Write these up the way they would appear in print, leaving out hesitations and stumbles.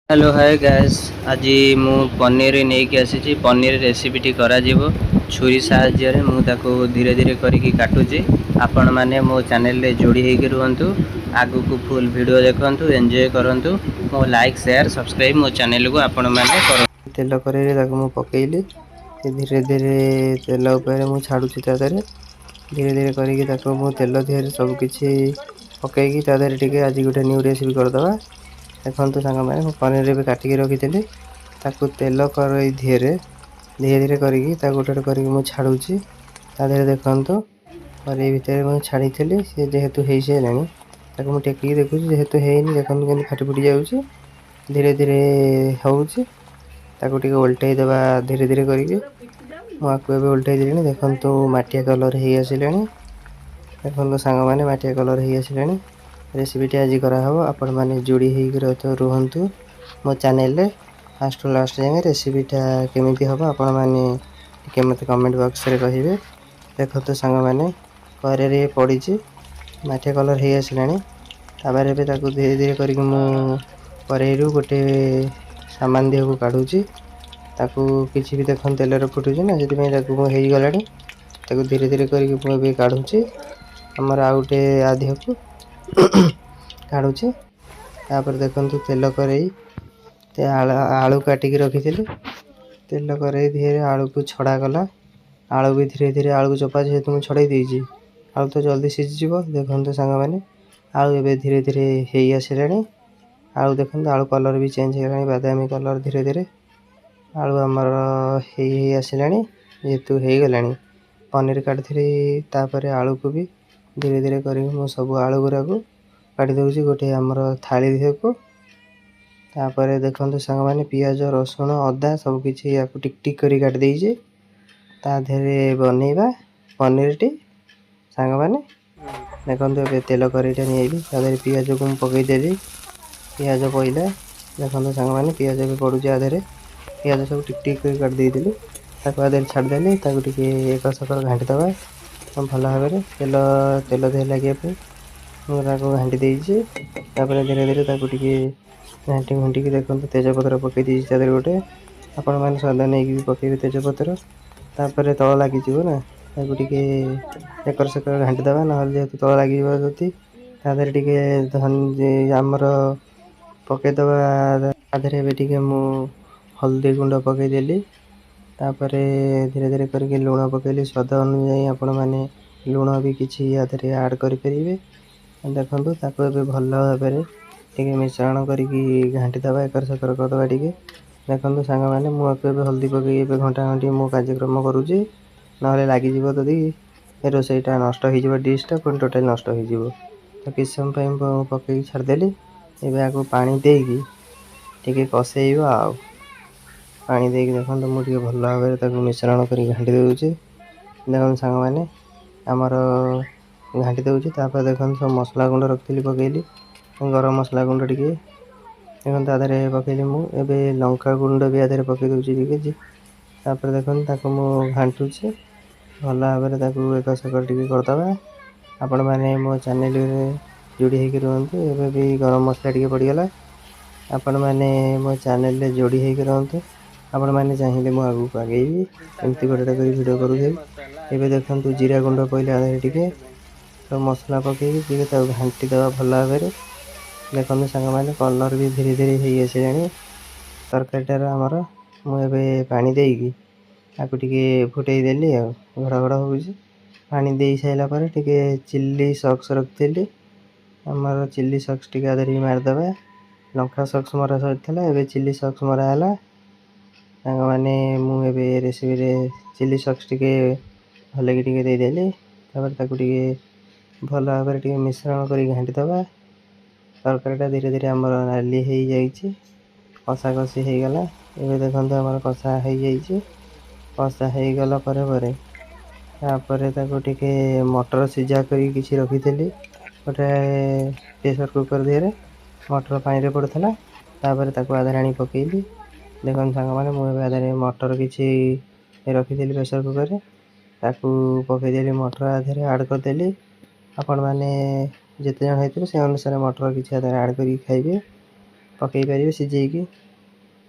Hello, ହାଏ ଗାଏସ୍। ଆଜି ମୁଁ ପନିର ନେଇକି ଆସିଛି। ପନିର ରେସିପିଟି କରାଯିବ ଛୁରୀ ସାହାଯ୍ୟରେ। ମୁଁ ତାକୁ ଧୀରେ ଧୀରେ କରିକି କାଟୁଛି। ଆପଣମାନେ ମୋ ଚ୍ୟାନେଲରେ ଯୋଡ଼ି ହେଇକି ରୁହନ୍ତୁ। ଆଗକୁ ଫୁଲ୍ ଭିଡ଼ିଓ ଦେଖନ୍ତୁ, ଏନ୍ଜୟ କରନ୍ତୁ। ମୋ ଲାଇକ୍, ସେୟାର, ସବସ୍କ୍ରାଇବ୍ ମୋ ଚ୍ୟାନେଲକୁ ଆପଣମାନେ କରନ୍ତୁ। ତେଲ କରେଇରେ ତାକୁ ମୁଁ ପକେଇଲି। ସେ ଧୀରେ ଧୀରେ ତେଲ ଉପରେ ମୁଁ ଛାଡ଼ୁଛି। ତା ଦେହରେ ଧୀରେ ଧୀରେ କରିକି ତାକୁ ମୁଁ ତେଲ ଦେହରେ ସବୁକିଛି ପକେଇକି ତା ଦେହରେ ଟିକେ ଆଜି ଗୋଟେ ନ୍ୟୁ ରେସିପି କରିଦେବା। ଦେଖନ୍ତୁ ସାଙ୍ଗମାନେ, ମୁଁ ପନିର ଏବେ କାଟିକି ରଖିଥିଲି। ତାକୁ ତେଲ କରେଇ ଧିଏରେ ଧୀରେ ଧୀରେ କରିକି ତାକୁ ଗୋଟେ ଗୋଟେ କରିକି ମୁଁ ଛାଡ଼ୁଛି ତା ଦେହରେ। ଦେଖନ୍ତୁ, କରେଇ ଭିତରେ ମୁଁ ଛାଡ଼ିଥିଲି। ସେ ଯେହେତୁ ହେଇସାରିଲାଣି, ତାକୁ ମୁଁ ଟେକିକି ଦେଖୁଛି। ଯେହେତୁ ହେଇନି, ଦେଖନ୍ତୁ କେମିତି ଫାଟି ଫୁଟି ଯାଉଛି। ଧୀରେ ଧୀରେ ହେଉଛି। ତାକୁ ଟିକେ ଓଲଟେଇ ଦେବା ଧୀରେ ଧୀରେ କରିକି। ମୁଁ ଆକୁ ଏବେ ଓଲଟେଇ ଦେଲିଣି। ଦେଖନ୍ତୁ, ମାଟିଆ କଲର୍ ହେଇ ଆସିଲାଣି। ଦେଖନ୍ତୁ ସାଙ୍ଗମାନେ, ମାଟିଆ କଲର୍ ହେଇ ଆସିଲାଣି। ରେସିପିଟି ଆଜି କରାହେବ। ଆପଣମାନେ ଯୋଡ଼ି ହେଇକି ରୁହନ୍ତୁ ମୋ ଚ୍ୟାନେଲରେ ଫାଷ୍ଟରୁ ଲାଷ୍ଟ ଯାଏଁ। ରେସିପିଟା କେମିତି ହେବ, ଆପଣମାନେ ଟିକେ ମୋତେ କମେଣ୍ଟ ବକ୍ସରେ କହିବେ। ଦେଖନ୍ତୁ ସାଙ୍ଗମାନେ, କରେଇରେ ପଡ଼ିଛି, ମାଟିଆ କଲର୍ ହେଇ ଆସିଲାଣି। ତାପରେ ଏବେ ତାକୁ ଧୀରେ ଧୀରେ କରିକି ମୁଁ କରେଇରୁ ଗୋଟେ ସାମାନ ଦେହକୁ କାଢ଼ୁଛି। ତାକୁ କିଛି ବି ଦେଖନ୍ତୁ, ତେଲରେ ଫୁଟୁଛି ନା, ସେଥିପାଇଁ ତାକୁ ମୁଁ ହେଇଗଲାଣି। ତାକୁ ଧୀରେ ଧୀରେ କରିକି ମୁଁ ଏବେ କାଢ଼ୁଛି। ଆମର ଆଉ ଗୋଟେ ଆ ଦେହକୁ କାଢ଼ୁଛି। ତାପରେ ଦେଖନ୍ତୁ, ତେଲ କରେଇ ଆଳୁ କାଟିକି ରଖିଥିଲି। ତେଲ କରେଇ ଧୀରେ ଆଳୁକୁ ଛଡ଼ା ଗଲା। ଆଳୁ ବି ଧୀରେ ଧୀରେ, ଆଳୁକୁ ଚୋପା ଯେହେତୁ ମୁଁ ଛଡ଼େଇ ଦେଇଛି, ଆଳୁ ତ ଜଲ୍ଦି ସିଝିଯିବ। ଦେଖନ୍ତୁ ସାଙ୍ଗମାନେ, ଆଳୁ ଏବେ ଧୀରେ ଧୀରେ ହେଇ ଆସିଲାଣି। ଆଳୁ ଦେଖନ୍ତୁ, ଆଳୁ କଲର୍ ବି ଚେଞ୍ଜ ହେଇଗଲାଣି, ବାଦାମୀ କଲର୍। ଧୀରେ ଧୀରେ ଆଳୁ ଆମର ହେଇ ହେଇ ଆସିଲାଣି। ଯେହେତୁ ହେଇଗଲାଣି, ପନିର କାଟିଥିଲି। ତାପରେ ଆଳୁକୁ ବି ଧୀରେ ଧୀରେ କରିକି ମୁଁ ସବୁ ଆଳୁ ଗୁଡ଼ାକୁ କାଢ଼ି ଦେଉଛି ଗୋଟେ ଆମର ଥାଳି ଦେହକୁ। ତାପରେ ଦେଖନ୍ତୁ ସାଙ୍ଗମାନେ, ପିଆଜ, ରସୁଣ, ଅଦା ସବୁ କିଛି ୟାକୁ ଟିକ୍ ଟିକ୍ କରି କାଟି ଦେଇଛି। ତା ଦେହରେ ବନେଇବା ପନିରଟି। ସାଙ୍ଗମାନେ ଦେଖନ୍ତୁ, ଏବେ ତେଲ କରେଇଟା ନେଇଆଇଲି। ତା ଦେହରେ ପିଆଜକୁ ମୁଁ ପକେଇଦେଲି। ପିଆଜ ପଇଲା। ଦେଖନ୍ତୁ ସାଙ୍ଗମାନେ, ପିଆଜ ଏବେ ପଡ଼ୁଛି ଆ ଦେହରେ। ପିଆଜ ସବୁ ଟିକ୍ ଟିକ୍ କରି କାଟି ଦେଇଥିଲି, ତାକୁ ଆ ଦେହରେ ଛାଡ଼ିଦେଲି। ତାକୁ ଟିକେ ଏକର ସେକର ଘାଣ୍ଟି ଦେବା ଭଲ ଭାବରେ। ତେଲ ତେଲ ଦେହରେ ଲାଗିବା ପାଇଁ ମୁଁ ତାକୁ ଘାଣ୍ଟି ଦେଇଛି। ତାପରେ ଧୀରେ ଧୀରେ ତାକୁ ଟିକେ ଘାଣ୍ଟି ଘୁଣ୍ଟିକି ଦେଖନ୍ତୁ, ତେଜପତ୍ର ପକେଇ ଦେଇଛି ତା ଦେହରେ ଗୋଟେ। ଆପଣମାନେ ସ୍ୱାଦ ନେଇକି ବି ପକେଇବେ ତେଜପତ୍ର। ତାପରେ ତଳ ଲାଗିଯିବ ନା, ତାକୁ ଟିକେ ଏକର ସେକର ଘାଣ୍ଟି ଦେବା। ନହେଲେ ଯେହେତୁ ତଳ ଲାଗିଯିବ ଯଦି, ତା ଦେହରେ ଟିକେ ଆମର ପକେଇଦେବା। ତା ଦେହରେ ଏବେ ଟିକେ ମୁଁ ହଳଦୀ ଗୁଣ୍ଡ ପକେଇଦେଲି। ତାପରେ ଧୀରେ ଧୀରେ କରିକି ଲୁଣ ପକେଇଲି। ସ୍ୱାଦ ଅନୁଯାୟୀ ଆପଣମାନେ ଲୁଣ ବି କିଛି ୟା ଦେହରେ ଆଡ଼୍ କରିପାରିବେ। ଦେଖନ୍ତୁ, ତାକୁ ଏବେ ଭଲ ଭାବରେ ଟିକେ ମିଶ୍ରଣ କରିକି ଘାଣ୍ଟି ଦେବା, ଏକର ସେକର କରିଦେବା ଟିକେ। ଦେଖନ୍ତୁ ସାଙ୍ଗମାନେ, ମୁଁ ଆକୁ ଏବେ ହଳଦୀ ପକେଇକି ଏବେ ଘଣ୍ଟା ଘଣ୍ଟି ମୁଁ କାର୍ଯ୍ୟକ୍ରମ କରୁଛି। ନହେଲେ ଲାଗିଯିବ ଯଦି, ଏ ରୋଷେଇଟା ନଷ୍ଟ ହେଇଯିବ, ଡିଶ୍ଟା ପୁଣି ଟୋଟାଲି ନଷ୍ଟ ହେଇଯିବ। ତ କିଛି ସମୟ ପାଇଁ ମୁଁ ପକେଇକି ଛାଡ଼ିଦେଲି। ଏବେ ଆକୁ ପାଣି ଦେଇକି ଟିକେ କଷେଇବା। ଆଉ ପାଣି ଦେଇକି ଦେଖନ୍ତୁ, ମୁଁ ଟିକେ ଭଲ ଭାବରେ ତାକୁ ମିଶ୍ରଣ କରିକି ଘାଣ୍ଟି ଦେଉଛି। ଦେଖନ୍ତୁ ସାଙ୍ଗମାନେ, ଆମର ଘାଣ୍ଟି ଦେଉଛି। ତାପରେ ଦେଖନ୍ତୁ, ସବୁ ମସଲା ଗୁଣ୍ଡ ରଖିଥିଲି, ପକେଇଲି। ଗରମ ମସଲା ଗୁଣ୍ଡ ଟିକେ ଦେଖନ୍ତୁ ତା ଦେହରେ ପକେଇଲି ମୁଁ। ଏବେ ଲଙ୍କା ଗୁଣ୍ଡ ବି ଆ ଦେହରେ ପକେଇ ଦେଉଛି ଟିକେ। ତାପରେ ଦେଖନ୍ତୁ, ତାକୁ ମୁଁ ଘାଣ୍ଟୁଛି ଭଲ ଭାବରେ। ତାକୁ ଏକ ସେକର ଟିକେ କରିଦେବା। ଆପଣମାନେ ମୋ ଚ୍ୟାନେଲରେ ଯୋଡ଼ି ହେଇକି ରୁହନ୍ତୁ। ଏବେ ବି ଗରମ ମସଲା ଟିକେ ପଡ଼ିଗଲା। ଆପଣମାନେ ମୋ ଚ୍ୟାନେଲରେ ଯୋଡ଼ି ହେଇକି ରୁହନ୍ତୁ। ଆପଣମାନେ ଚାହିଁଲେ ମୁଁ ଆଗକୁ ଆଗେଇବି, ଏମିତି ଗୋଟେ ଗୋଟେ କରି ଭିଡ଼ିଓ କରୁଥିବି। ଏବେ ଦେଖନ୍ତୁ, ଜିରା ଗୁଣ୍ଡ ପଇଲା ଆ ଦେହରେ ଟିକେ। ସବୁ ମସଲା ପକେଇକି ଟିକେ ତାକୁ ଘାଣ୍ଟି ଦେବା ଭଲ ଭାବରେ। ଦେଖନ୍ତୁ ସାଙ୍ଗମାନେ, କଲର୍ ବି ଧୀରେ ଧୀରେ ହେଇ ଆସିଲାଣି ତରକାରୀଟାର ଆମର। ମୁଁ ଏବେ ପାଣି ଦେଇକି ତାକୁ ଟିକେ ଫୁଟେଇ ଦେଲି। ଆଉ ଘଡ଼ ଘଡ଼ ହେଉଛି। ପାଣି ଦେଇ ସାରିଲା ପରେ ଟିକେ ଚିଲି ସକ୍ସ ରଖିଥିଲି ଆମର, ଚିଲି ସକ୍ସ ଟିକେ ଆ ଦେହରେ ମାରିଦେବା। ଲଙ୍କା ସକ୍ସ ମରା ସରିଥିଲା, ଏବେ ଚିଲି ସକ୍ସ ମରା ହେଲା। ସାଙ୍ଗମାନେ, ମୁଁ ଏବେ ରେସିପିରେ ଚିଲି ସକ୍ସ ଟିକେ ଭଲକି ଟିକେ ଦେଇଦେଲି। ତାପରେ ତାକୁ ଟିକେ ଭଲ ଭାବରେ ଟିକେ ମିଶ୍ରଣ କରି ଘାଣ୍ଟି ଦେବା। ତରକାରୀଟା ଧୀରେ ଧୀରେ ଆମର ନାଲି ହେଇଯାଇଛି, କଷା କଷି ହେଇଗଲା। ଏବେ ଦେଖନ୍ତୁ, ଆମର କଷା ହେଇଯାଇଛି। କଷା ହେଇଗଲା ପରେ ପରେ ତାପରେ ତାକୁ ଟିକେ ମଟର ସିଝା କରିକି କିଛି ରଖିଥିଲି ଗୋଟେ ପ୍ରେସର୍ କୁକର୍ ଦେହରେ। ମଟର ପାଣିରେ ପଡ଼ୁଥିଲା। ତାପରେ ତାକୁ ଆଧାରେ ଆଣି ପକେଇଲି। ଦେଖନ୍ତୁ ସାଙ୍ଗମାନେ, ମୁଁ ଏବେ ଆଧାରେ ମଟର କିଛି ରଖିଥିଲି ପ୍ରେସର୍ କୁକର୍ରେ, ତାକୁ ପକେଇଦେଲି। ମଟର ଆଧାରେ ଆଡ଼୍ କରିଦେଲି। ଆପଣମାନେ ଯେତେ ଜଣ ହେଇଥିବେ, ସେ ଅନୁସାରେ ମଟର କିଛି ଆଧାରେ ଆଡ଼୍ କରିକି ଖାଇବେ। ପକାଇ ପାରିବେ ସିଝେଇକି।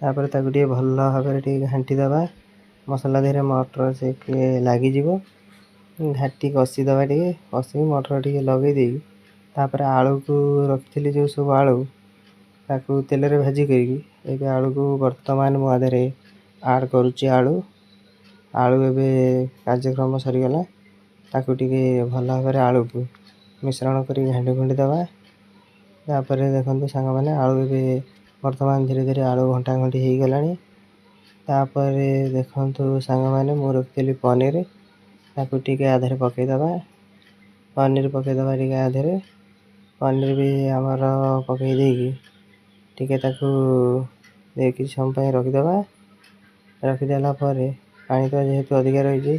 ତାପରେ ତାକୁ ଟିକେ ଭଲ ଭାବରେ ଟିକେ ଘାଣ୍ଟି ଦେବା। ମସଲା ଦେହରେ ମଟର ସେ ଲାଗିଯିବ। ଘାଣ୍ଟି କଷିଦେବା ଟିକେ, କଷିକି ମଟର ଟିକେ ଲଗେଇ ଦେଇକି ତାପରେ ଆଳୁକୁ ରଖିଥିଲି, ଯେଉଁ ସବୁ ଆଳୁ ତାକୁ ତେଲରେ ଭାଜି କରିକି ଏବେ ଆଳୁକୁ ବର୍ତ୍ତମାନ ମୁଁ ଆ ଦେହରେ ଆଡ଼୍ କରୁଛି। ଆଳୁ ଆଳୁ ଏବେ କାର୍ଯ୍ୟକ୍ରମ ସରିଗଲା। ତାକୁ ଟିକେ ଭଲ ଭାବରେ ଆଳୁକୁ ମିଶ୍ରଣ କରି ଘାଣ୍ଟି ଘୁଣ୍ଟି ଦେବା। ତାପରେ ଦେଖନ୍ତୁ ସାଙ୍ଗମାନେ, ଆଳୁ ଏବେ ବର୍ତ୍ତମାନ ଧୀରେ ଧୀରେ ଆଳୁ ଘଣ୍ଟା ଘଣ୍ଟି ହେଇଗଲାଣି। ତାପରେ ଦେଖନ୍ତୁ ସାଙ୍ଗମାନେ, ମୁଁ ରଖିଥିଲି ପନିର, ତାକୁ ଟିକେ ଆ ଦେହରେ ପକାଇଦେବା। ପନିର ପକାଇଦେବା ଟିକେ ଆ ଦେହରେ। ପନିର ବି ଆମର ପକାଇ ଦେଇକି ଟିକେ ତାକୁ କିଛି ସମୟ ପାଇଁ ରଖିଦେବା। ରଖିଦେଲା ପରେ ପାଣି ତ ଯେହେତୁ ଅଧିକା ରହିଛି,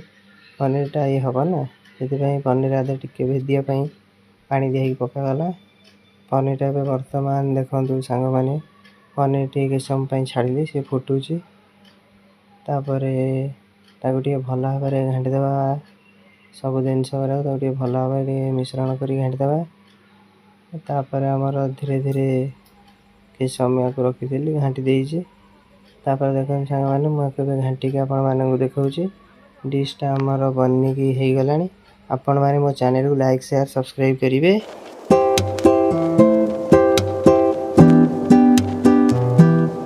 ପନିରଟା ଇଏ ହେବ ନା, ସେଥିପାଇଁ ପନିର ଆ ଦେହରେ ଟିକେ ଭେଦିବା ପାଇଁ ପାଣି ଦିଆ ହେଇକି ପକାଗଲା ପନିରଟା। ଏବେ ବର୍ତ୍ତମାନ ଦେଖନ୍ତୁ ସାଙ୍ଗମାନେ, ପନିର ଟିକେ କିଛି ସମୟ ପାଇଁ ଛାଡ଼ିଲି, ସେ ଫୁଟୁଛି। ତାପରେ ତାକୁ ଟିକେ ଭଲ ଭାବରେ ଘାଣ୍ଟି ଦେବା। ସବୁ ଜିନିଷ ଗୁଡ଼ାକ ତାକୁ ଟିକେ ଭଲ ଭାବରେ ଟିକେ ମିଶ୍ରଣ କରି ଘାଣ୍ଟି ଦେବା। ତାପରେ ଆମର ଧୀରେ ଧୀରେ କିଛି ସମୟକୁ ରଖିଥିଲି, ଘାଣ୍ଟି ଦେଇଛି। ତାପରେ ଦେଖନ୍ତୁ ସାଙ୍ଗମାନେ, ମୁଁ ଏବେ ଘାଣ୍ଟିକି ଆପଣମାନଙ୍କୁ ଦେଖାଉଛି। ଡିଶ୍ଟା ଆମର ବନିକି ହେଇଗଲାଣି। ଆପଣମାନେ ମୋ ଚ୍ୟାନେଲକୁ ଲାଇକ୍, ସେୟାର, ସବସ୍କ୍ରାଇବ୍ କରିବେ।